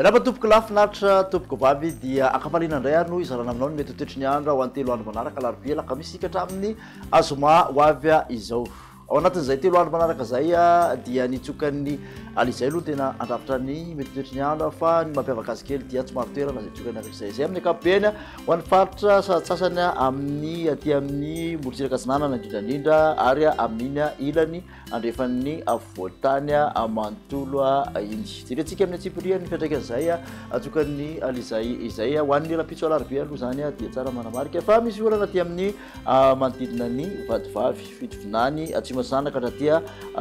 Miarahaba tompoko lahy finaritra tompoko vavy dia ankafaliana indray ary no hizarana aminao ny mety ho toetry ny andro ho an'ny 3 andro manaraka alarobia alakamisy ka hatramin'ny azoma ho avy izao. Ao anatin'izay 3 andro manaraka izay dia ny tsokan'ny alizay aloha tena handrafitra ny mety toetry ny andro fa ny mampiavaka azy kely dia tsy maro toerana izay tsokan'ny alizay izay amin'ny ankapobeny ho an'ny faritra sasantsasany amin'ny aty amin'ny morontsiraka atsinanana indrindra indrindra ary amin'iny ilany andrefan'ny afovoan-tany manontolo iny. Jerentsika amin'ny antsipiriany ny fiantraikan'izay atsokan'ny alizay izay ho an'ny rahampitso alarobia aloha izany dia tsara manamarika fa misy orana aty amin'ny manodidina ny Vatovavy, Fitovinany, Atsimo Atsinanana ka hatraty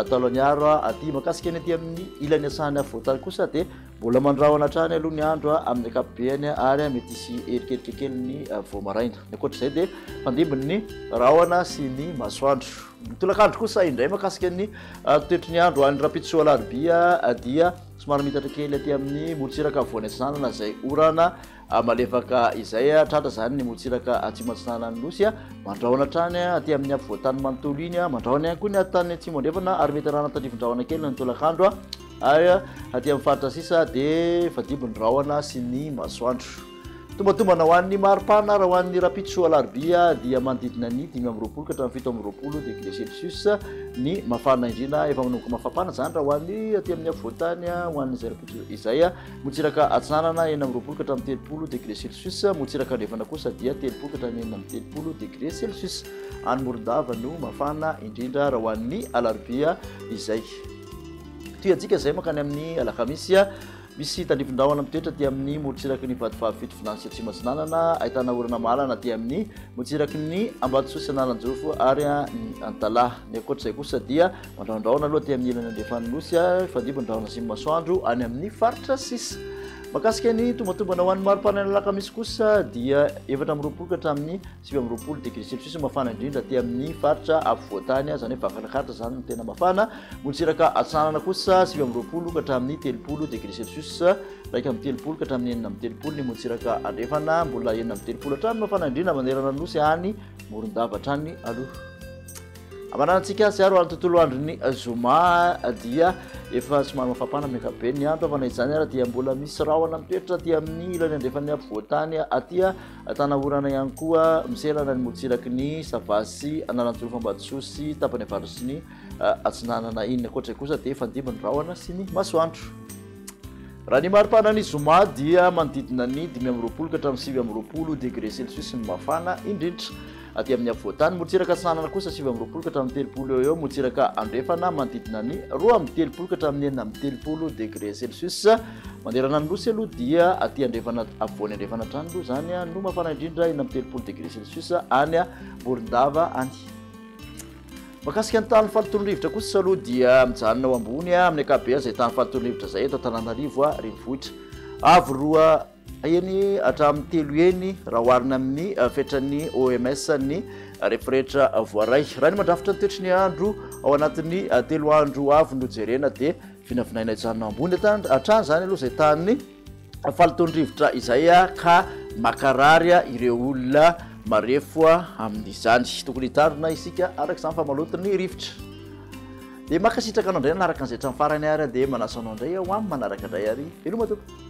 Taolagnaro aty. Mahakasika ny aty amin'ny ilany asahan'ny afovoan-tany kosa dia mbola mandrahona hatrany aloha ny andro amin'ny ankapobeny ary mety hisy erikerika kely ny vao maraina. Ny ankoatra izay dia fandimbin'ny rahona sy ny masoandro. Ny tolakandro kosa indray mahakasika ny toetry ny andro any rahampitso alarobia dia somary miitatra kely aty amin'ny morontsiraka afovoany atsinanana izay orana malefaka izay. Tratra izany ny morontsiraka atsimo atsinanan'ny nosy, mandrahona hatrany aty amin'ny afovoantany manontolo iny, mandrahona ihany koa ny tany atsimo andrefana ary mety arahana tandrifin-drahona kely ny tolakandro ary aty amin'ny faritra sisa dia fadimby ny rahona sy ny masoandro. Tombatombana ho an'ny maripana raha ho an'ny rahampitso alarobia dia manodidina ny 25 ka hatramin'ny 27 degré celsius ny mafana indrindra. Efa manomboka mafampana izany raha ho an'ny aty amin'ny afovoantany ho an'izay rahampitso izay. Morontsiraka atsinanana 26 ka hatramin'ny 30 degré celsius, morontsiraka andrefana kosa dia 30 ka hatramin'ny 36 degré celsius. Any Morondava no mafana indrindra raha ho an'ny alarobia izay. Tohiantsika izay mankany amin'ny alakamisy. Misy tandrifin-drahona mitoetra aty amin'ny morontsiraky ny Vatovavy Fitovinany sy Atsimo Atsinanana, ahitana orana mahalana aty amin'ny morontsiraky ny Ambatosoa sy Analanjirofo ary ny Antalaha. Ny ankoatra izay kosa dia mandrahondrahona aloha aty amin'ny ilany andrefan'ny Nosy, mifandimby ny rahona sy ny masoandro any amin'ny faritra sisa. Mahakasika ny tombatombana ho an'ny maripana any Alakamisy kosa dia 24 ka hatramin'ny 29 degré celsius mafana indrindra aty amin'ny faritra afovoantany, izany hoe Vakinankaratra izany no tena mafana. Morontsiraka atsinanana kosa 29 ka hatramin'ny 30 degré celsius, 31 ka hatramin'ny 36 ny morontsiraka andrefana, mbola 36 hatrany mafana indrindra manerana ny nosy any Morondava hatrany aloha. Amanantsika azy ary ho an'ny tontolo andron'ny zoma dia efa somary mafampana amin'ny ankapobeny ny andro, fa na izany ary dia mbola misy rahona mitoetra aty amin'ny ilany andrefan'ny afovoantany aty. Ahitana orana ihany koa miserana ny morontsiraky ny Sava sy Analanjirofo Ambatosoa sy tapany avaratra sy ny atsinanana iny. Ankoatra izay kosa dia fandimby ny rahona sy ny masoandro. Raha ny maripana ny zoma dia manodidina ny 25 ka hatramin'ny 29 degré celsius ny mafana indrindra. Aty amin'ny afovoantany, morontsiraka atsinanana kosa 29 ka hatramin'ny 30 eo eo, morontsiraka andrefana manodidina ny 32 ka hatramin'ny 36 degré celsius. Manerana ny Nosy aloha dia aty andrefana, afovoany andrefana hatrany aloha izany no mafana indrindra, 36 degré celsius any Morondava any. Mahakasika ny tahan'ny fahalotoan'ny rivotra kosa aloha dia mijanona ho ambony amin'ny ankapobeny izay tahan'ny fahalotoan'ny rivotra izay eto Antananarivo renivohitra. Avo roa heny hatramin'ny telo heny raha oharina amin'ny fetran'ny OMS ny reporetra voaray. Raha ny mandrafitra ny toetry ny andro ao anatin'ny 3 andro avy no jerena dia vinavinaina hijanona ambony hatrany izany aloha izay tahan'ny fahalotoan'ny rivotra izay ka makarary ireo olona marefo amin'izany. Tokony hitandrina isika araka izany fa maloto ny rivotra. Dia mankasitraka anao indray nanaraka an'izay hatramin'ny farany ary dia manasa anao indray ho amin'ny manaraka indray ary veloma tompoko.